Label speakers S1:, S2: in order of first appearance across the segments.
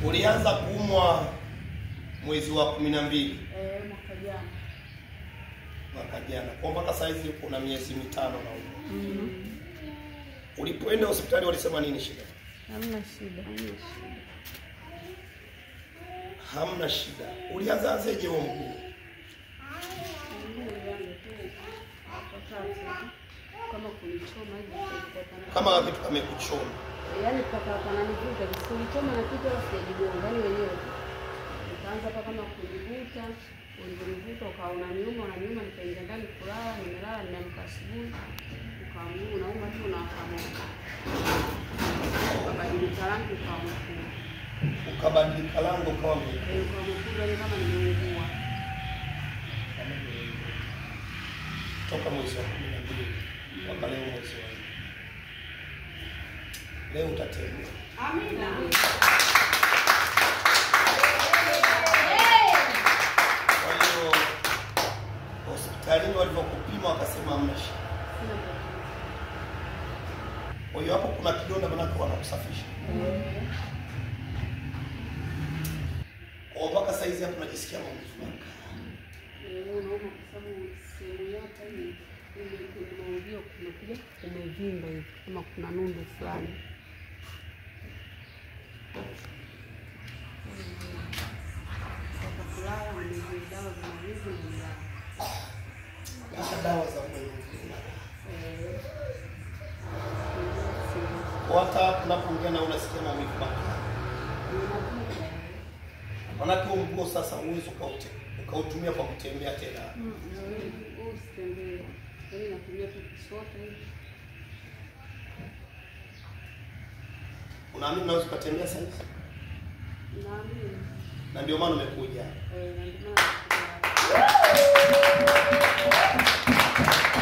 S1: Ulianza kuumwa mwezi wa 12.
S2: Mwaka jana.
S1: Mwaka jana. Kwa mpaka saizi kuna miezi 5 na unaumwa. Ulipoenda hospitali walisema nini shida?
S2: Hamna shida.
S1: Hamna shida. Ulianza aje huo mguu?
S2: Kama kunichoma hivi.
S1: Kama kitu kamekuchoma.
S2: Yaani paka pananivuta, sikulichoma na kitu wala sijajigonga, yani wenyewe. Nikaanza hapa kama kujivuta, ulivonivuta ukawa unaniuma, nikaingia ndani kulala, nimelala, nimeamka asubuhi, ukawa mguu unauma tu na moto. Ukabadilika rangi ukawa mwekundu.
S1: Ukabadilika rangi ukawa mwekundu.
S2: Ukawa mwekundu, yani kama nimeungua.
S1: Toka mwezi wa 12 mpaka leo mwezi wa 4. Leo utatembea.
S2: Amina.
S1: Kwa hiyo hospitalini walipokupima wakasema hamna shida. Kwa hiyo hapo kuna kidonda manake wanakusafisha. Kwa mpaka saizi hapo unajisikia maumivu makali.
S2: Unauma kwa sababu sehemu yote hii ile kumekuja kumevimba hivi kama kuna nundu fulani. Kulala nimekunywa dawa za maumivu na nilala.
S1: Kisha dawa za maumivu. Kwa hata unapoongea na unasikia maumivu makali. Manake huo mguu sasa huwezi ukautumia kwa kutembea tena.
S2: Usitembee. Yaani natumia tu kusota hivi.
S1: Unaamini unaweza kutembea sasa hivi?
S2: Naamini.
S1: Na ndio maana umekuja.
S2: Na ndio maana.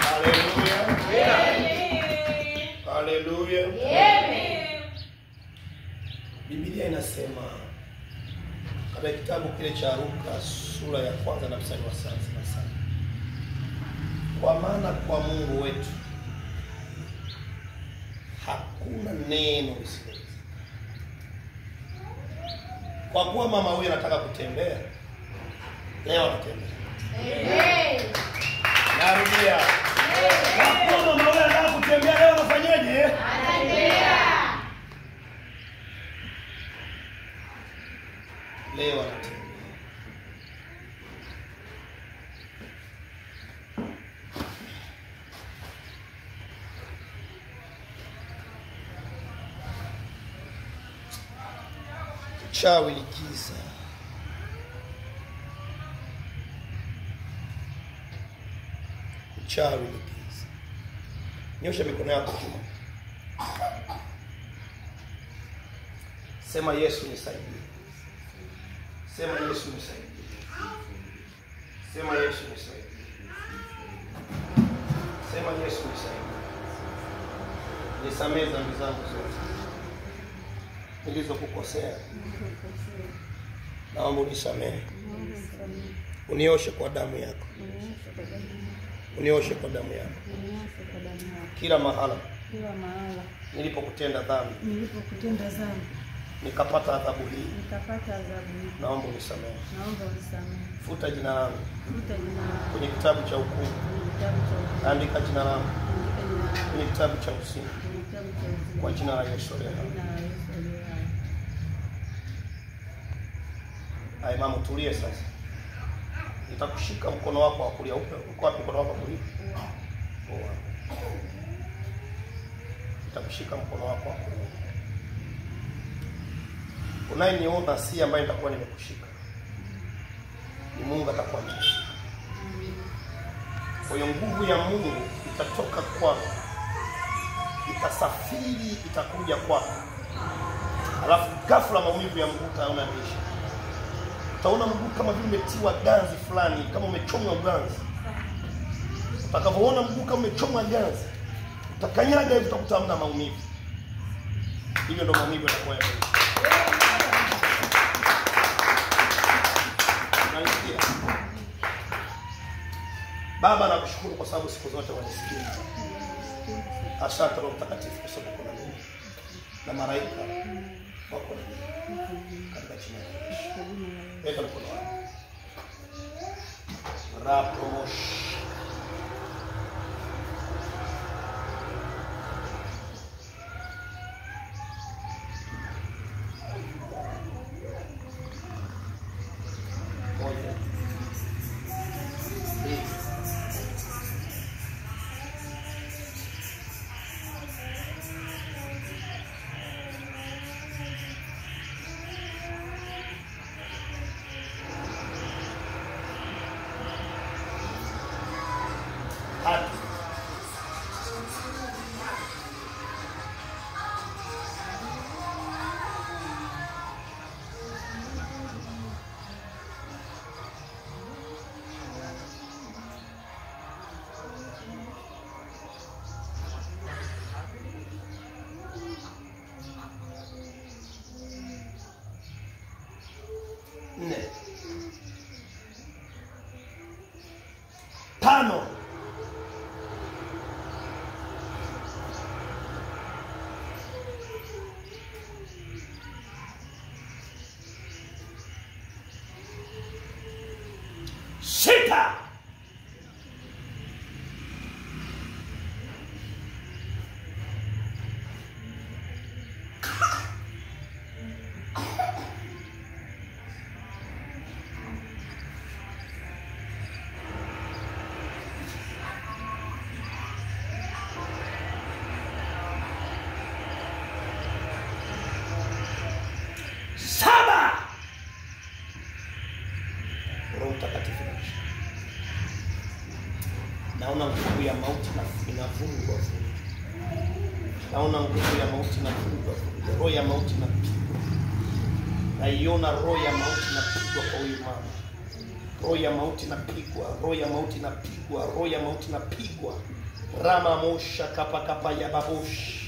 S1: Haleluya. Haleluya.
S2: Amen.
S1: Biblia inasema katika kitabu kile cha Luka sura ya 1 na mstari wa 7. Kwa maana kwa Mungu wetu hakuna neno lisilowezekana. Kwa kuwa mama huyu anataka kutembea, leo anatembea.
S2: Amen.
S1: Narudia. Kwa kuwa mama huyu anataka kutembea, leo anafanyaje?
S2: Anatembea.
S1: Leo anatembea. Uchawi ni giza. Uchawi ni giza. Nyosha mikono yako juu. Sema Yesu nisaidie. Sema Yesu nisaidie. Sema Yesu nisaidie. Sema Yesu nisaidie. Nisamehe dhambi zangu zote nilizokukosea. Naomba unisamehe. Unioshe kwa damu yako. Unioshe kwa damu yako. Kila mahala nilipokutenda dhambi, nikapata adhabu hii, naomba unisamehe. Futa jina langu kwenye kitabu cha hukumu. Andika jina langu kwenye kitabu cha uzima. Kwa jina la Yesu aliye hai. Hai mama, tulie sasa. Nitakushika mkono wako wa kulia. Uko wapi mkono wako wa kulia? Nitakushika mkono wako wa kulia. Unayeniona si ambaye nitakuwa nimekushika. Ni Mungu atakuwa amekushika. Kwa hiyo nguvu ya Mungu itatoka kwako, itasafiri, itakuja kwako. Alafu ghafla maumivu ya mguu utaona yameisha. Utaona mguu kama vile umetiwa ganzi fulani, kama umechomwa ganzi. Utakapoona mguu kama umechomwa ganzi, utakanyaga hivi utakuta hamna maumivu. Hivyo ndio maumivu yatakuwa yameisha. Unanisikia? Baba, nakushukuru kwa sababu siku zote wanisikia. Asante Roho Mtakatifu kwa sababu kuna mimi na malaika Wako na mimi. Katika jina la Yesu. Weka mkono wako. Rapromosh. Moja. Mbili. Tatu. Nne. Tano. Sita. Saba. Roho Mtakatifu. Naona nguvu ya mauti inavurugwa. Naona nguvu ya mauti inavurugwa. Roho ya mauti inapigwa. Naiona roho ya mauti inapigwa kwa huyu mama. Roho ya mauti inapigwa. Roho ya mauti inapigwa. Roho ya mauti inapigwa. Rama mosha kapa kapa ya babush.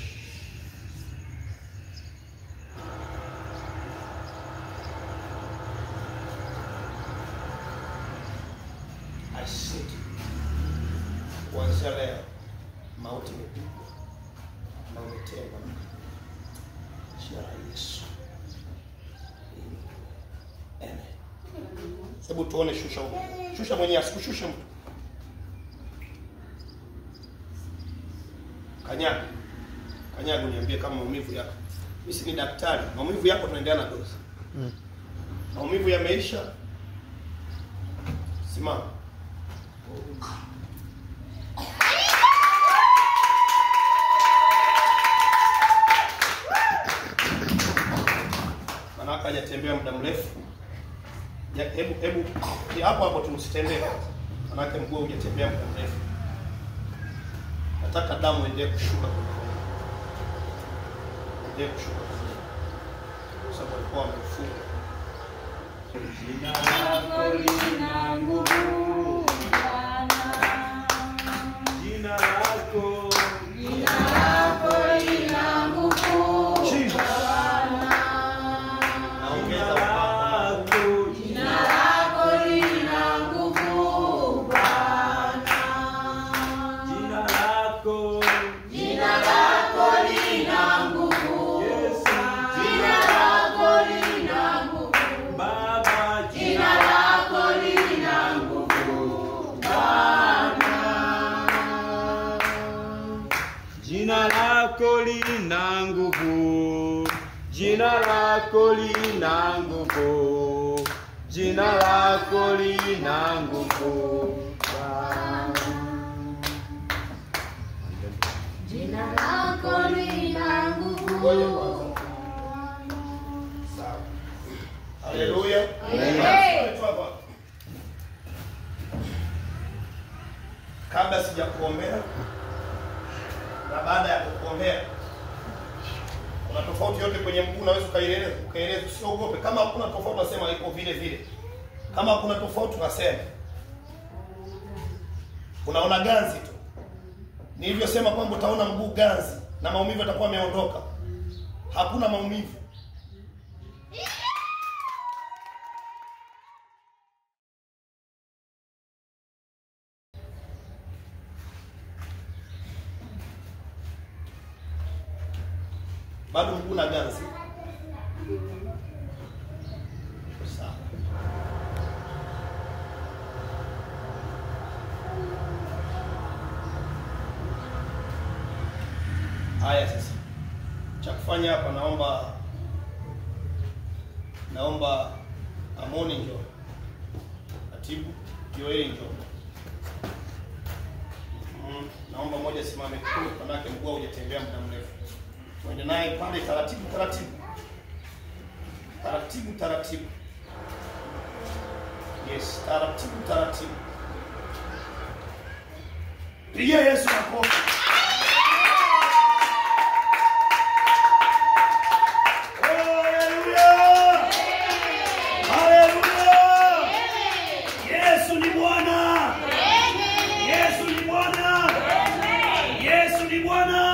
S1: I said, kuanzia leo mauti imepigwa na umetengwa na jina la Yesu. Amen. Hebu tuone, shusha huko. Shusha mwenyewe, asikushushe mtu. Kanyaga. Kanyaga uniambie kama maumivu yako. Mimi si ni daktari. Maumivu yako tunaendelea na dozi. Maumivu yameisha. Simama. Manaka hajatembea muda mrefu. Hebu hapo hapo tumsitembee. Manake mguu hujatembea muda mrefu. Nataka damu endelee kushuka kwa mkono. Endelee kushuka. Kwa sababu alikuwa amefunga.
S3: Jina lako lina nguvu Bwana. Jina lako, jina lako lina nguvu Bwana.
S1: Naongeza upako.
S3: Jina lako lina nguvu Bwana.
S4: Jina lako,
S3: jina lako lina nguvu.
S4: Yesu.
S3: Jina lako lina nguvu
S4: Baba.
S3: Jina lako lina nguvu Bwana.
S4: Jina lako lina nguvu. Jina lako lina nguvu. Jina lako lina nguvu Bwana.
S3: Jina lako lina
S1: Ngoja
S3: nguvu.
S1: kwanza. Sawa. Haleluya.
S3: Amen.
S1: Kabla sijakuombea na baada ya kukuombea, kuna tofauti yote kwenye mguu unaweza ukaeleza, usiogope. Kama hakuna tofauti unasema iko vile vile. Kama hakuna tofauti unasema unaona ganzi tu. Nilivyosema kwamba utaona mguu ganzi na maumivu yatakuwa yameondoka. Hakuna maumivu. Bado mguu na ganzi. Haya sasa. Cha kufanya hapa naomba Amoni njoo. Atibu Joeli njoo. Naomba moja simame kule manake mguu hujatembea muda mrefu. Tuende naye pale taratibu taratibu. Taratibu taratibu. Yes, taratibu taratibu. Pigia Yesu makofi. Haleluya! Haleluya! Yesu ni Bwana. Yesu ni Bwana. Yesu ni Bwana.